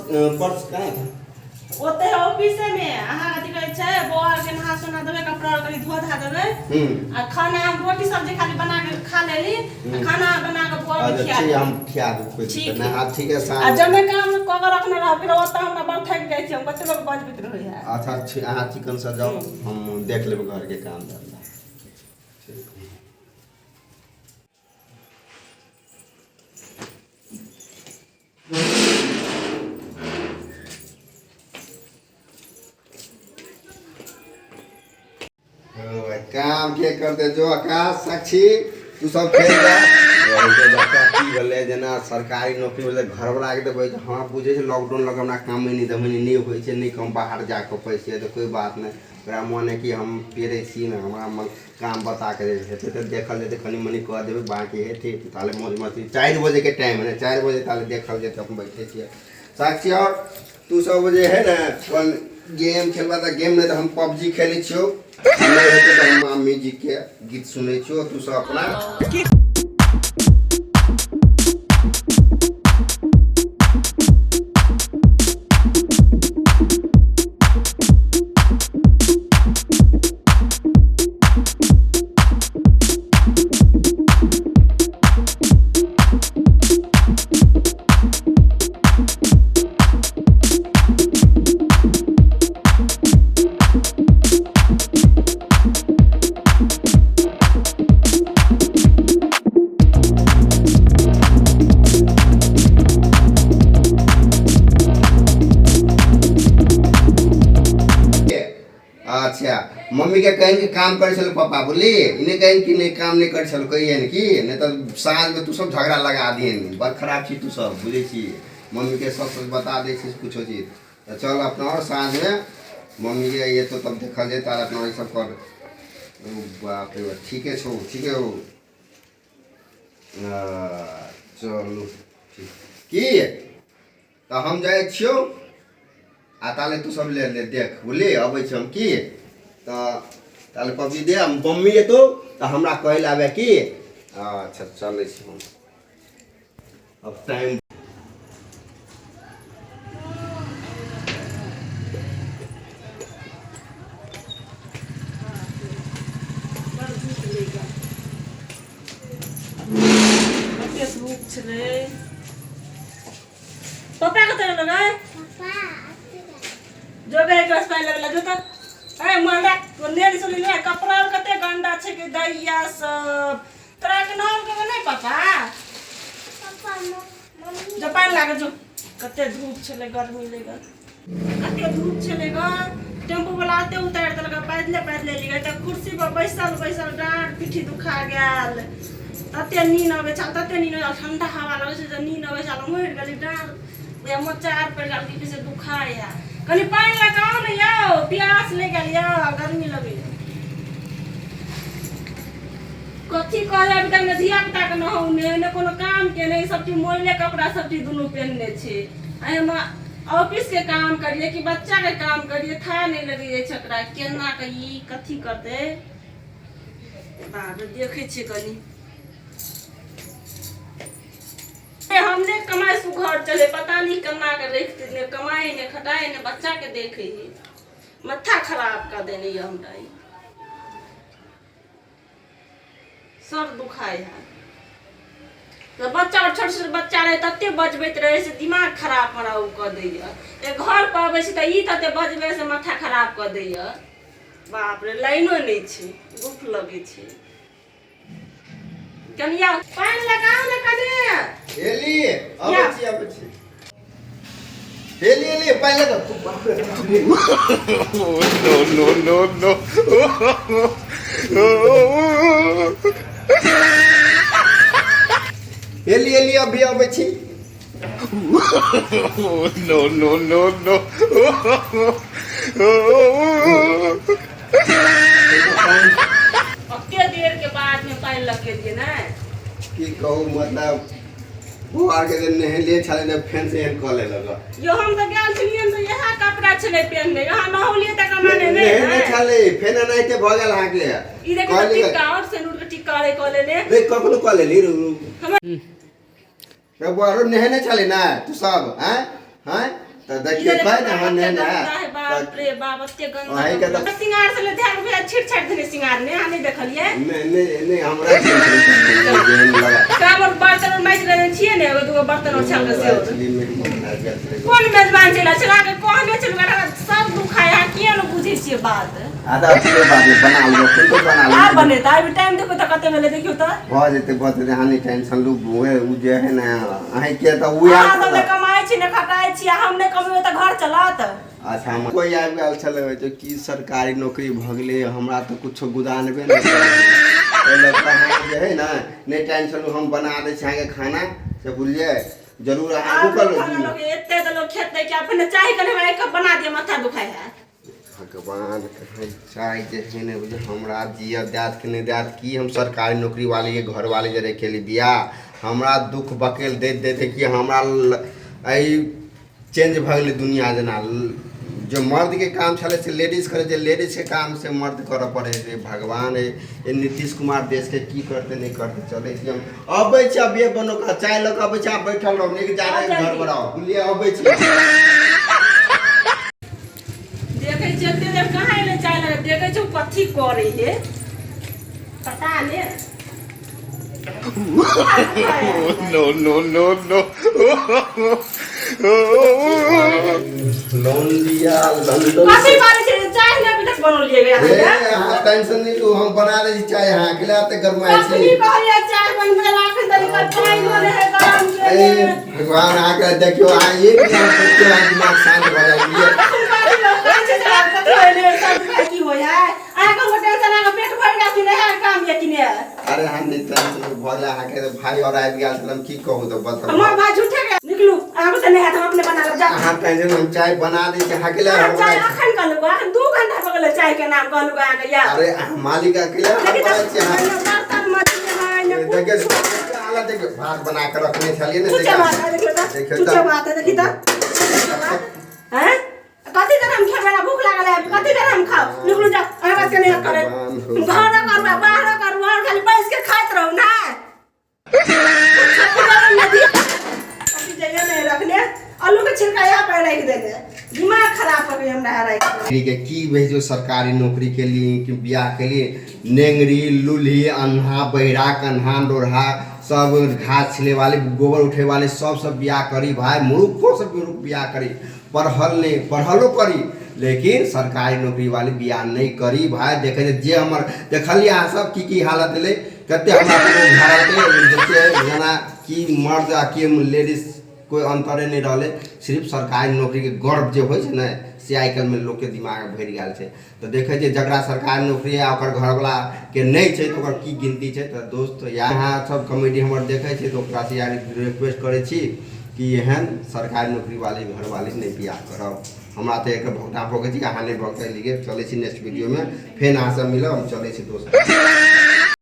Purse कहाँ था? ओते है ऑफिसे में। अहाँ कथी कहै छै, बौआ के नहा सोना देबै, कपड़ा आर कनि धो धा देबै आ खाना हम रोटी सब्जी खाली बना के खा लेली आ खाना बना के बौआ के अच्छा खिया ठीक है, देबै। हम खिया देब, कोई ठीक दिक्कत नहीं। है। हाँ ठीक है। आ साँझ जमे काम कऽ के रखने रहब, फेर ओतऽ हमरा बड़ थाकि जाइ छी हम, कते लोक बजबैत रहै है। अच्छा ठीक, अहाँ चिकन से जाओ, हम देख लेबै घर के काम धंधा। ठीक। काम के करते जो आकाश, साक्षी, तू सब खेल जा। बच्चा की भेलै, जेना सरकारी नौकरी भेलै, घरवला के देबै। हमरा बुझै छै लॉकडाउन लग हमरा काम नहि देबै, नहि होइ छै, नहि हम बाहर जा कऽ पैसे तऽ कोइ बात नहि। ओकरा मन है कि हम पेरै छी ने, हमरा मन काम बता के हेतै तऽ देखल जेतै, कनि मनि कऽ देबै, बाँकी हेतै ताले मौज मस्ती। 4 बजेके टाइम है ने, 4 बजे ताले देखल जेतै। हम बैठे छियै। साक्षी आओर तू सब जे है ने, अपन गेम खेलबा तऽ गेम, नहि तऽ हम पबजी खेलै छियौ, नहि हेतै तऽ हम मामी जीके गीत सुनै छियौ। तू सब अपना अच्छा, मम्मी के कहिन कि काम करै छलो पापा, बोली इने कहिन कि नहीं, काम नहीं करै छलो कहियन कि नहीं तऽ साँझमे तू सब झगड़ा लगा दिहन। बड़ खराब छी तू सब, बुझै छी? मम्मी के सब सच बता दै छी कुछो चीज। तऽ चल अपना और साँझमे मम्मी के ये तो तब देखल जाए। तार अपना ई सब कर। ओ बाप रे बाप, ठीके छौ, ठीके हो। चलू ठीक की तऽ हम जाइ छियौ आ ताले तू सब ले ले देख, बुझली? अबै छी हम की तऽ ताले पबजी दे। हम मम्मी एतौ तऽ हमरा कहै लए आबै की। अच्छा, चलै छी हम अब टाइम। बड़ धूप लागि गेल, कते धूप छलै। पप्पा कतऽ गेल गे? जो गए ग्लास पानि लगला जो तऽ। ए माला ने सुनि ने, कपड़ा आर कते गंदा छै के दैया सब। तोरा के नाम के नहि पापा जो पानि लागे जो। कते धूप छलै, गर्मी लगल, कते धूप छलै ग। टेम्पू वाला एते उतारि देलक, पैदले पैदले एलियै तऽ कुर्सी पर बैसल बैसल डाँड़ पीठी दुखा गेल। तते नीन अबै छल, तते नीन अबै छल, ठंडा हवा लगै छै जे नीन अबै छल। मरि गेली, डाँड़ उएह मोचार पड़ि गेल, की से दुखाइए। कनि पानि लगाउ ने यौ, प्यास लागि गेल यौ, गर्मी लगैए। कथी कहै, अभी तक ने धिया पुताके नहौने ने कोनो काम केने, सब चीज मोइले कपड़ा सब चीज दुनू पहिनने छै। एहिमे ऑफिस के काम करिए कि बच्चा के काम करिए, था नहीं लगै छै ओकरा केना के ई कथी करतै। बाप रे, देखै छियै कनि। हमने कमाइ सु घर चले, पता नहीं केना के रखते, ने कमाइ ने खटाइ ने बच्चा के देखे है। माथा खराब कर देने ये हमरा, ई सर दुखाय है। तऽ बच्चा और छोट छोट बच्चा रहै, तते बजबैत रहै से दिमाग खराब हमरा ओ कऽ दैए। एक घर पर अबै छै तऽ ई तते बजबै से माथा खराब कऽ दैए। बाप रे, लाइनो नहि छै, गुफ लगै छै। कनिया, पानि लगाउ ने कनि। एली, अबै छी, अबै छी। एली, एली, पानि लगा तू। बाप रे बाप रे। No, no, no, no. एली, एली, अभी अबै छी। No, no, no, no. कते देर के बाद में पानि लगेलियै ने। की कहू, मतलब बौआ के जे नहेलियै छलै ने, फेन से एहन कऽ लेलक। यो, हम तऽ गेल छलियै तऽ इएह कपड़ा छलै पहिनने। यहाँ नहौलियै तकर माने नहि नहेने ने। छलै, फेन एनाहिते भऽ गेल अहाँके। ई देखियौ तऽ कहली टिक्का और सिन्दूर के टिक्का रे कऽ लेने। रे, कखनो कऽ लेली रे बौआ? रो, नहेने छलै ने तू सब? आँय आँय, तऽ देखियौ कहै ने हँ नहि गंदा है बाप रे बाप एते गंदा अहीं के तऽ सिंगार से ले ध्यान भेल छिट छाट देने सिंगार ने अहाँ नहि देखलियै नहि नहि नहि हमरा जेहन लगा काम और बर्तन और माजि लेने छियै ने एगो दूगो बर्तन और छाल के सेहो एक्चुअली मेहमान आबि गेल छलै। कोन मेजबान चलि आयल छलै अहाँके कहने छलहुँ अहाँ सब दुखाय अहाँ किया नहि बुझै छियै बात आधा किलो बाद में बना लेबै कोन तो बना आ लेबै बनेतै अभी टाइम देखो तऽ कते भेलै देखियौ तऽ भऽ जेतै भऽ जेतै अहाँ नहि टेंशन लू उहे ओ जे है ने अहाँके तऽ उहे अहाँ सब नहि कमाइ छी नहि खटाइ छी आ हम नहि कमेबै तऽ घर चलत अच्छा हम कोइ आबि गेल छलै जे की सरकारी नौकरी भऽ गेलै हमरा तऽ कुछो गुदानबे नहि करै ओहि लऽ कऽ अहाँ जे है ने नहि टेंशन लू हम बना दै छी अहाँके खाना से बुझलियै जरूर अहाँ आब रुकल खाना लोग एते तऽ लोग खेतै कि अपने चाय कने हमरा एक कप बना दिअ माथा दुखाइ है भगवान कहै चाहे जे है ने बुझ हमरा जियत दैत कि नहि दैत की हम सरकारी नौकरी वाले के घर वाले जरे केली बियाह हमरा दुख बकेल दैत दैत कि हमरा एहि चेंज भऽ गेलै दुनिया जेना जो मर्दके काम छलै से लेडीज करै छै लेडीजके काम से मर्द करऽ पड़ै छै भगवान हे नीतीश कुमार देशके की करतै नहि करतै चलै छी हम अबै छी अभिये बनो कऽ चाय लऽ कऽ अबै छी अहाँ बैठल रहू नीक जाके घर पर आउ बुझलियै अबै छी देखै छियै एते देर कहाँ एलै चाय लऽ कऽ? देखै छियै ओ कथी करै हे पता ने No, no, no, no. Loan लिया लंदन कथी करै छै चाय नहि अभी तक बनौलियै गे ए अहाँ अहाँ टेंशन नहि लू हम बना दै छी चाय अहाँ अकेला एते गरमाइ छी कखनी कहलियै चाय बनबै ला एखन तक चाय नहि है गरम ए केने भगवान अहाँके देखियौ अहाँ एक नाम सोचियौ अहाँ दिमाग शान्त भऽ जाइ बुझलियै अरे हम नहि टेंशन भऽ गेलै अहाँके तऽ भाय आओर आबि गेल छल हम की कहू तऽ बताउ अहाँ टेंशन हम चाय बना दै छी अहाँके लेल हम बनाइ छी। अरे अहाँ मालिक अकेले हम बनाइ छी अहाँ देखियौ हालत देखियौ भात बना कऽ रखने छलियै ने देखियौ तऽ कथी देर हम खेबै भूख लागल है कथी देर हम खाउ निकलू जाओ अहाँ बात के नहीं करे घर करू बाहर करू और खाली बैस के खाइत रहू ना कथी जइए नहीं रखने आलू के छिलका यहाँ पर राखि देने दिमाग खराब हो गई हमरा राखि के की भेजो सरकारी नौकरी के लिए कि बियाह के लिए नेंगरी लुल्ही अन्हा बहिरा कन्हा डोरहा सब घास छिले वाले गोबर उठे वाले सब सब बियाह करी भाई मूर्खो से मूर्ख बियाह करी पढ़ल नहि पढ़लो करी लेकिन सरकारी नौकरी वाली बियाह नहि करी भाई देखे जे हमर देखलियै अहाँ सब की की हालत एलै कते हमरा देखियै जेना की मर्द आ की लेडीज कोइ अन्तरे नहि रहलै सिर्फ सरकारी नौकरीके गर्व जे होइ छै ने से आइ काल्हिमे लोकके दिमागमे भरि गेल छै तऽ देखै छियै जकरा सरकारी नौकरी आ ओकर घरवलाके नहि छै तऽ ओकर की गिनती छै तऽ दोस्त या अहाँ सब कॉमेडी हमर देखै छियै तऽ ओकरासँ यार रिक्वेस्ट करै छी कि एहन सरकारी नौकरी वाली घरवाली नहि बियाह करब हमरा तऽ एकर भोगता भोगै छी अहाँ नहि भोगतै लिए चलै छी नेक्स्ट वीडियोमे फेर अहाँसँ मिलब हम चलै छी दोस्त।